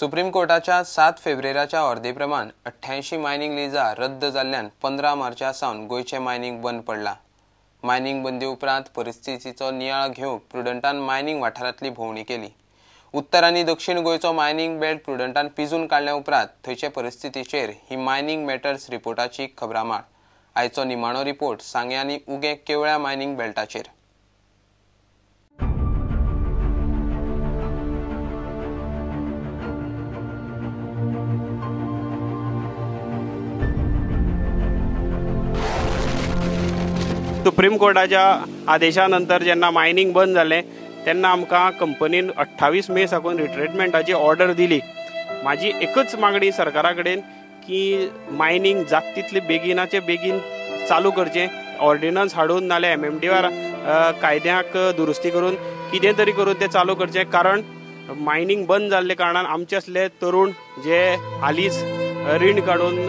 Supreme कोर्टाच्या 7 फेब्रुवारीच्या ऑर्दे प्रमाण 88 मायनिंग लिजा रद्द जाल्ल्यान 15 मार्चा सावन गोंयचें मायनिंग बंद पडलां. मायनिंग बंदी उपरांत परिस्थितीचो नियाळ घेवंक प्रुडंटान मायनिंग वाठारांतली भोंवडी केली. उत्तर आनी दक्षिण गोंयचो मायनिंग बेल्ट प्रुडंटान पिजून काडल्या उपरांत थंयचे परिस्थितीचेर ही मायनिंग मॅटर्स रिपोर्टाची खबरामाळ. आयचो निमाणो रिपोर्ट सांगें आनी उगें केवळ्या मायनिंग बेल्टाचेर. सुप्रीम कोर्टाच्या आदेशा नंतर जेन्ना मायनिंग बंद जालें तेन्ना आमकां कंपनीन 28 मे साकून रिट्रेटमेंटाची ऑर्डर दिली. म्हाजी एकच मागणी सरकारा कडेन की मायनिंग जाता तितले बेगिनाचे बेगीन चालू करचें, ऑर्डिनन्स हाडून नाल्यार MMDR कायद्याक दुरुस्ती करून कितें तरी करून तें चालू करचें. कारण मायनिंग बंद जाल्ले कारणान आमचे असले तरुण जे हालींच रीण काडून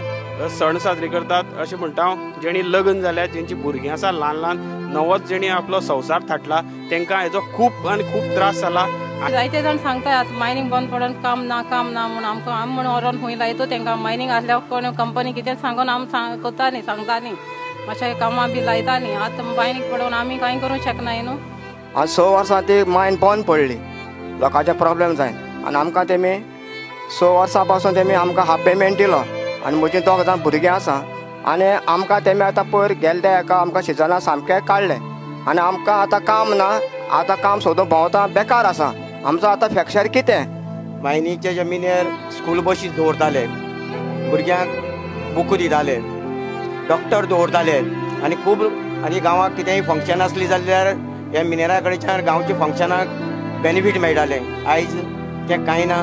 सण साजरे करतात अशें म्हणटा हांव, जेणी लग्न जाल्या, जेंची भुरगीं आसा ल्हान ल्हान, नवोच जेणी आपलो संवसार थाटला तांकां हेजो खूब आनी खूब त्रास जाला. जायते जाण सांगतात मायनिंग बंद पडून काम ना काम ना म्हूण. आमकां आमी म्हूण व्हरोन खंय लायतो तांकां मायनिंग आसल्यार कोण कंपनी कितें सांगून आमी करता न्ही, सांगता न्ही, मातशें कामां बी लायता न्ही. आतां मायनिंग पडून आमी कांय करूंक शकना न्हू. आज 6 वर्सां ती मायन बंद पडली, लोकांचे प्रॉब्लेम जायन आनी आमकां तेमी 6 वर्सां पासून तेमी आमकां हाफ पेमेंट दिलो आनी म्हजी 2 जाण भुरगीं आसा आनी आमकां तेमी आतां पयर गेले त्या एका आमकां सिजना सामकें काडलें आनी आमकां आतां काम ना, आतां काम सोदून भोंवता, बेकार आसा. आमचो आतां फ्रॅक्चर कितें? मायनीच्या जमिनीर स्कूल बशी दवरताले, भुरग्यांक बुकां दिताले, डॉक्टर दवरताले आनी खूब आनी गांवांत कितेंय फंक्शन आसली जाल्यार ह्या मिनेरा कडच्यान गांवच्या फंक्शनाक बेनिफीट मेळटालें. आयज तें कांय ना.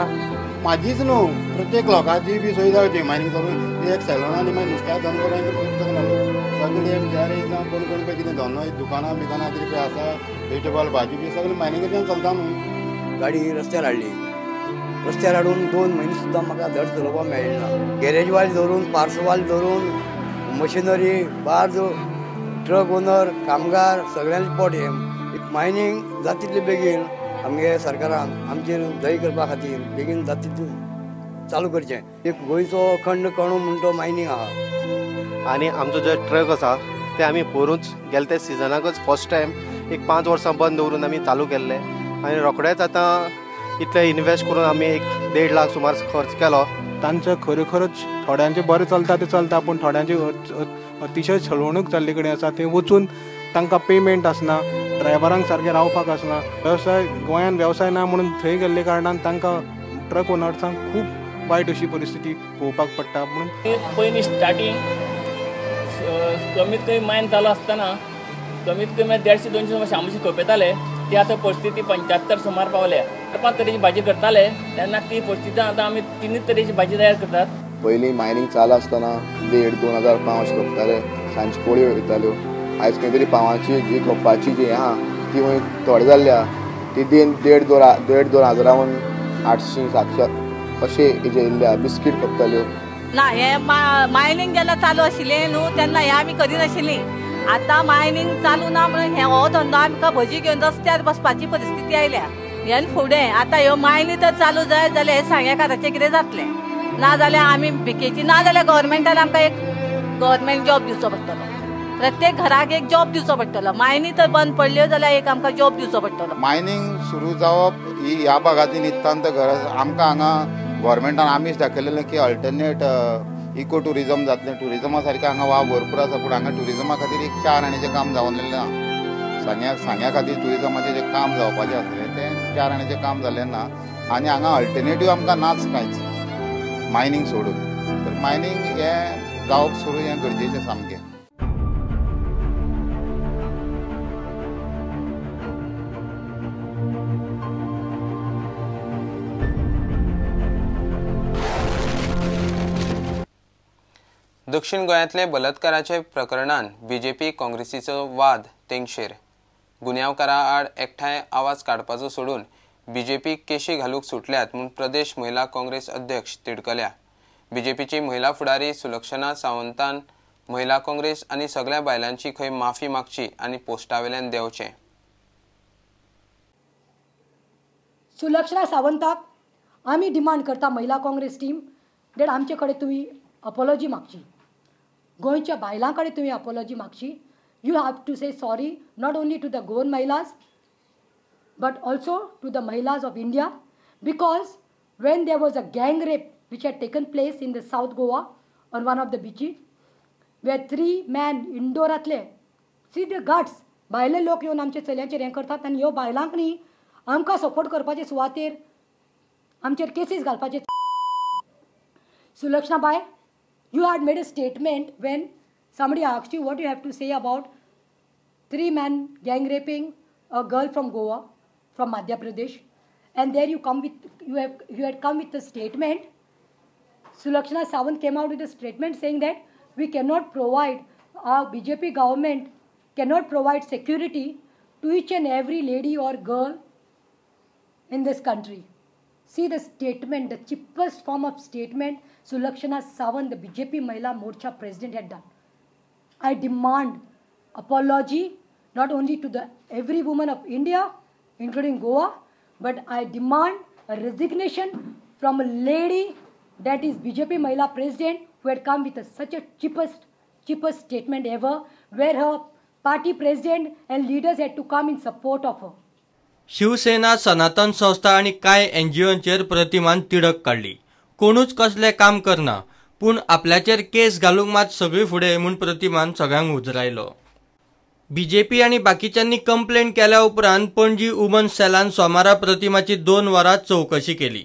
म्हाजीच न्हू, प्रत्येक लोकांची बी सोय जावची मायनिंग करून एक सॅलून आनी मागीर नुस्त्या धंदो करून सगळे गॅरेज जावं कोण कोण पळय कितें धंदो दुकानां बिकानां कितें पळय आसा, वेजिटेबल भाजी बी सगळें मायनिंगाच्यान चलता न्हू. गाडी रस्त्यार हाडली, रस्त्यार हाडून 2 म्हयने सुद्दां म्हाका धड चलोवपाक मेळ्ळें ना. गॅरेजवाले धरून, पार्सलवाले धरून, मशिनरी, बार्ज, ट्रक ओनर, कामगार सगळ्यांचे पोट हें मायनिंग जाता तितले बेगीन आमगे सरकारान आमचेर दय करपा खातीर बेगीन जाता तितलें चालू करचें. एक गोंयचो अखंड कणो म्हण तो मायनिंग आहा. आनी आमचो जो ट्रक आसा ते आमी पोरूच गेले ते सिजनाकच फर्स्ट टायम एक 5 वर्सां बंद दवरून आमी चालू केल्ले आनी रोखडेच आतां इतले इन्वेस्ट करून आमी 1.5 लाख सुमार खर्च केलो. तांचो खरोखरच थोड्यांचें बरें चलता तें चलता, पूण थोड्यांची अतिशय छळवणूक जाल्ले कडेन आसा. थंय वचून तांकां पेमेंट आसना, ड्रायव्हरांक सारकें रावपाक आसना, वेवसाय गोंयान वेवसाय ना म्हणून थंय गेल्ले कारणान तांकां ट्रक ओनर्सांक खूब वायट अशी परिस्थिती पळोवपाक पडटा. म्हणून पयलीं स्टार्टींग कमीत कमी मायन चालू आसतना कमीत कमी 150-200 शामुशी खपेताले, ती आतां परिस्थिती 75 सुमार पावल्या. 4-5 तरेची भाजी करताले तेन्ना ती परिस्थिती आतां आमी 3 तरेची भाजी तयार करतात. पयलीं मायनिंग चालू आसतना 1.5-2 हजार पाव अशें खपताले, सांजची पोळयो वयताल्यो. आयज खंय तरी पावांची जी खपपाची जी आहा ती खंय थोडे जाल्ल्या, ती 1.5-2 हजारावन 800-700 अशें हेजे येयल्ल्या. बिस्कीट खपताल्यो ना. हे मायनिंग जेन्ना चालू आशिल्लें न्हू तेन्ना हें आमी करिनाशिल्लीं. आतां मायनिंग चालू ना म्हणून हे हो धंदो आमकां भजी घेवन रस्त्यार बसपाची परिस्थिती आयल्या. ह्यान फुडें आतां ह्यो मायनी तर चालू जायत जाल्यार हे सांगेकाराचें कितें जातलें, ना जाल्यार आमी भिकेची, ना जाल्यार गव्हर्मेंटान आमकां एक गव्हर्मेंट जॉब दिवचो पडटलो, प्रत्येक घराक एक जॉब दिवचो पडटलो. मायनी तर बंद पडल्यो जाल्यार एक आमकां जॉब दिवचो पडटलो. मायनिंग सुरू जावप ही ह्या भागाची नितांत गरज. आमकां हांगा गव्हर्मेंटान आमीच दाखयलेलें की अल्टरनेट इको टुरिजम जातलें. टुरिजमा सारकें हांगा वाव भरपूर आसा, पूण हांगा टुरिजमा खातीर एक 4 आण्याचें काम जावनलें ना. सांग्या खातीर टुरिजमाचें जें काम जावपाचें आसलें तें 4 आण्याचें काम जालें ना आनी हांगा अल्टरनेटीव आमकां नाच कांयच मायनिंग सोडून. तर मायनिंग हें जावप सुरू हें गरजेचें सामकें. दक्षिण गोंयांतले बलात्काराचे प्रकरणान बीजेपी काँग्रेसीचो वाद तेंगशेर. गुन्यांवकारा आड एकठांय आवाज काडपाचो सोडून बीजेपी केशी घालूंक सुटल्यात म्हूण प्रदेश महिला काँग्रेस अध्यक्ष तिडकल्या. बीजेपीची महिला फुडारी सुलक्षणा सावंतान महिला काँग्रेस आनी सगळ्या बायलांची खंय माफी मागची आनी पोस्टावेल्यान देंवचें. सुलक्षणा सावंताक आमी डिमांड करता महिला काँग्रेस टीम that आमचे कडेन तुमी अपॉलॉजी मागची, गोंयच्या बायलां कडेन तुमी अपॉलॉजी मागची. You have to say sorry not only to the Goan महिलास but also to the mahilas of India, because when there was a gang rape which had taken place in the South Goa on one of the beaches, where 3 men इंडोरांतले, see the guts, भायले लोक येवन आमचे चलयांचेर हें करतात आनी ह्यो बायलांक न्ही आमकां सपोर्ट करपाचे सुवातेर आमचेर केसीस घालपाचे. Sulakshana bye, you had made a statement when somebody asked you what you have to say about 3 men gang raping a girl from Goa, from Madhya Pradesh, and there you come with, you had come with a statement. Sulakshana Sawant came out with a statement saying that we cannot provide, our BJP government cannot provide security to each and every lady or girl in this country. See the statement, the cheapest form of statement Sulakshana Sawant, the BJP Mahila Morcha president, had done. I demand apology not only to the every woman of India, including Goa, but I demand a resignation from a lady that is BJP Mahila president who had come with such a cheapest statement ever, where her party president and leaders had to come in support of her. Shiv Sena, Sanatan Sanstha आनी कांय एनजीओंचेर प्रतिमान तिडक काडली. कोणूच कसलें काम करना पूण आपल्याचेर केस घालूंक मात सगळीं फुडें म्हूण प्रतिमान सगळ्यांक उजरायलो. बीजेपी आनी बाकीच्यांनी कंप्लेंट केल्या उपरांत पणजी वुमन सेलान सोमारा प्रतिमाची 2 वरां चवकशी केली.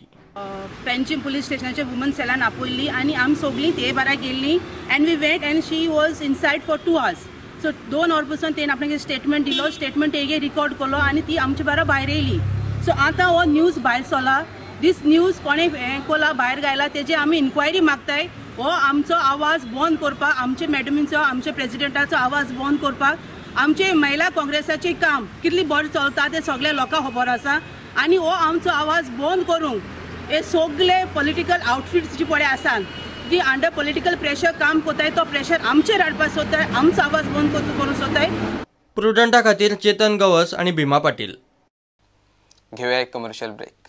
पेंजीम पुलीस स्टेशनाच्या वुमन सेलान आपयल्ली आनी आमी सगळीं ते बारा गेल्ली and we went and she was inside for 2 hours. So 2 वर पसून तेणें आपणागे स्टेटमेंट दिलो, स्टेटमेंट तेगे रिकॉर्ड केलो आनी ती आमचे बारा भायर येयली. सो आतां हो न्यूज भायर सोला, दीस न्यूज कोणें हें कोला भायर घायला तेजे आमी इन्क्वायरी मागताय. हो आमचो आवाज बंद करपाक, आमचे मॅडमींचो, आमच्या प्रेजिडेंटाचो आवाज बंद करपाक, आमचे महिला काँग्रेसाचें काम कितली बरें चलता तें सगळ्या लोकांक खबर आसा आनी हो आमचो आवाज बंद करूंक हे सगळे पॉलिटिकल आउटफिट्स जी पळय आसात जी अंडर पॉलिटिकल प्रेशर काम करताय तो प्रेशर आमचेर हाडपाक सोदताय, आमचो आवाज बंद करूंक सोदताय. प्रुडंटा खातीर चेतन गवस आनी भीमा पाटील. घेऊया एक कमर्शियल ब्रेक.